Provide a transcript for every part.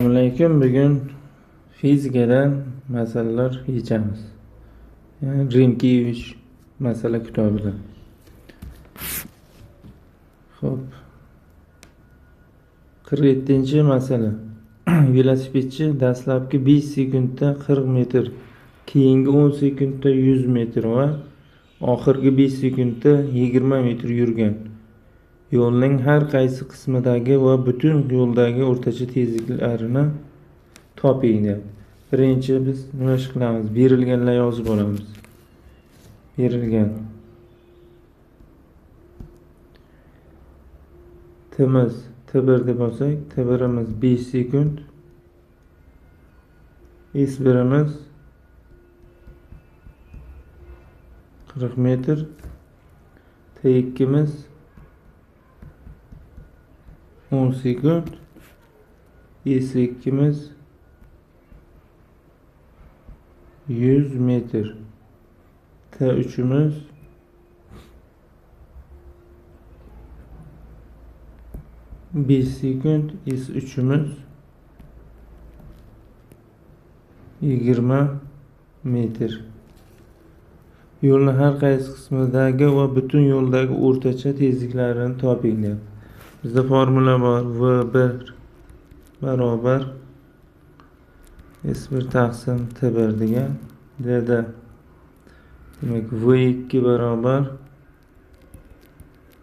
Alaykum. Bugun fizikadan masalalar yechamiz. Yani Rinkevich masala kitobidan. Xo'p. 47-masala. Velosipedchi dastlabki 5 sekundda 40 metr, keyingi 10 sekundda 100 metr va oxirgi 5 sekundda 20 metr yurgan. Yo'lning har qaysi qismidagi va butun yo'ldagi o'rtacha tezliklarini toping deyapti. Birinchi biz nima ish qilamiz? Berilganlar yozib olamiz. Berilgan T'miz T1 deb olsak, T1'imiz 5 sekund, S1'imiz 40 metr, T2'miz 10 sekund, S2'miz 100 metr, T3'imiz 5 sekund, S3'imiz 20 metr. Yo'lning har qaysi qismidagi va butun yo'ldagi o'rtacha tezliklarini toping deyapti. Bizda formula bor. V1 barobar S1 taqsim T1 degan. D'da demak V2 barobar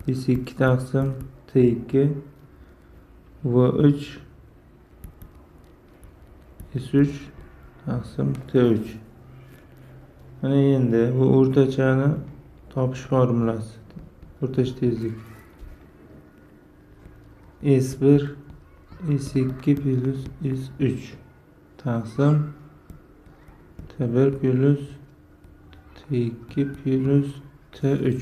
S2 taqsim T2, V3 S3 taqsim T3. Mana endi bu o'rtachani topish formulasi. O'rtacha tezlik S1 S2 plus S3 taqsim T1 plus T2 plus T3.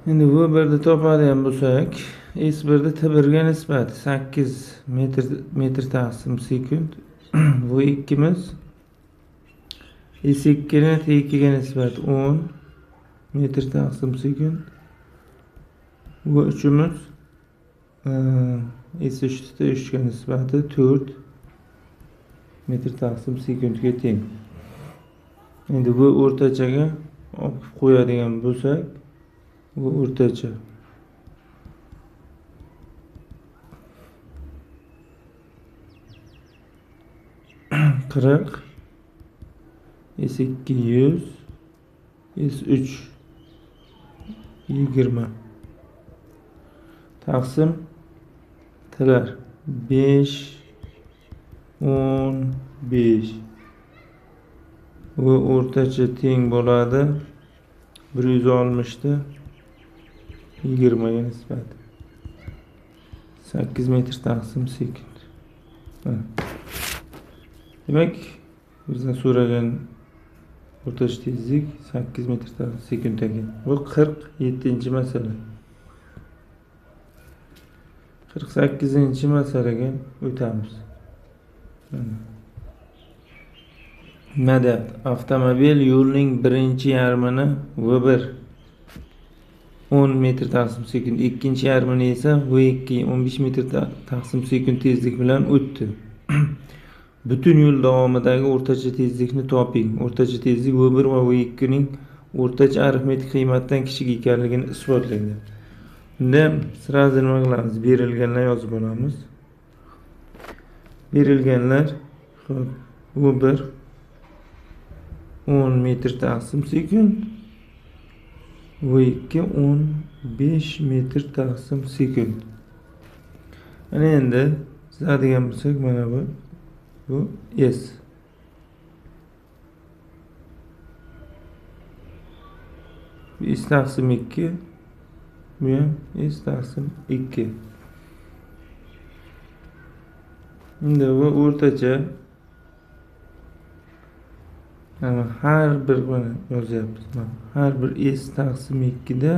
Endi V1'ni topadigan bo'lsak, S1'ni T1'ga nisbati 8 metr taqsim sekund. V2'miz S2'ni T2'ga nisbati 10 metr taqsim sekund. V3'imiz S3'ni T3'ga nisbati 4 metr taqsim sekundga teng. Endi bu o'rtachaga olib qo'yadigan bo'lsak, bu o'rtacha 40 S2 100 S3 20 taqsim T'lar 5 10 5. Bu o'rtacha teng bo'ladi 160'da 20 ga nisbat 8 metr taqsim sekund. Demak, bizdan so'ragan o'rtacha tezlik 8 metr taqsim sekund ekan. Bu 47-masala. 48-masalaga o'tamiz. Nima deyapti? Avtomobil yo'lning birinchi yarmini V1 10 metr taqsim sekund, ikkinchi yarmini esa V2 15 metr taqsim sekund tezlik bilan o'tdi. Butun yo'l davomidagi o'rtacha tezlikni toping. O'rtacha tezlik V1 va V2 ning o'rtacha arifmetik qiymatidan kichik ekanligini isbotlang. Unda sразу nima qilamiz? Berilganlar yozib olamiz. Berilganlar, xo'p, V1 10 metr taqsim sekund, V2 15 metr taqsim sekund. Mana endi chizadigan bo'lsak, mana bu S. S taqsim 2, bu ham S taqsim 2. Endi bu o'rtacha, mana har bir, mana yozyapmiz, mana har bir S taqsim 2 da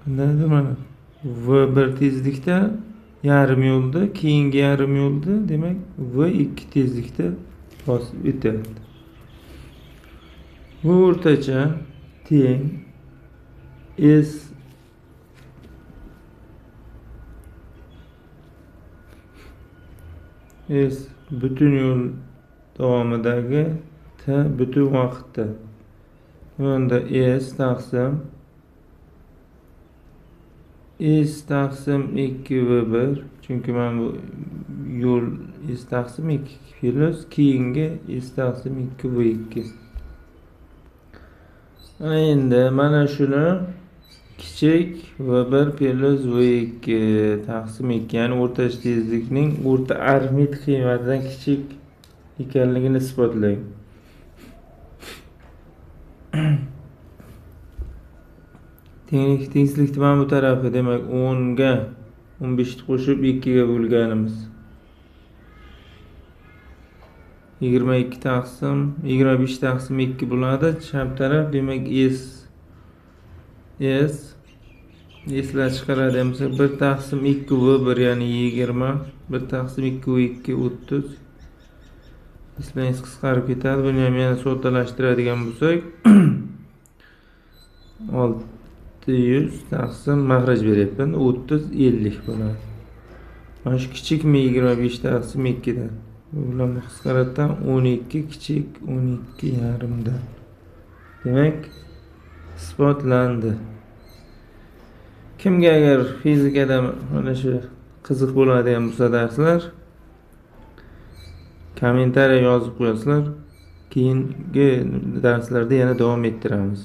qandaydir mana V1 tezlikda yarim yo'lda, keyingi yarim yo'lda, demak V2 tezlikda bosib o'tyapti. Bu o'rtacha teng S S butun yo'l davomidagi, T butun vaqtda. Bunda S taqsim S taqsim 2 V1, chunki mana bu yo'l S taqsim 2 plus keyingi S taqsim 2 V2. Ana endi mana shuni kichik V1 plus V2 taqsim 2, ya'ni o'rtacha tezlikning o'rta arifmetik qiymatidan kichik ekanligini isbotlang. Tengsizlikni mana bu tarafi, demak 10 ga 15 ni qo'shib 2 ga bo'lganimiz 22 taqsim 25 taqsim 2 bo'ladi. Chap taraf demak S S'lar chiqaradi bo'lsa 1 taqsim 2 V1 ya'ni 20, 1 taqsim 2 V2 30. S'lar qisqarib ketadi. Buni ham yana soddalashtiradigan bo'lsak 600 taqsim mahraj beryapman 30 50 bo'ladi. Mana shu kichikmi 25 taqsim 2 dan. Bu bilan qisqaradida 12 kichik 12,5 dan. Demak, isbotlandi. Kimga agar fizikada mana shu qiziq bo'ladigan bo'lsa darslar, kommentariya yozib qo'yasizlar. Keyingi darslarda yana davom ettiramiz.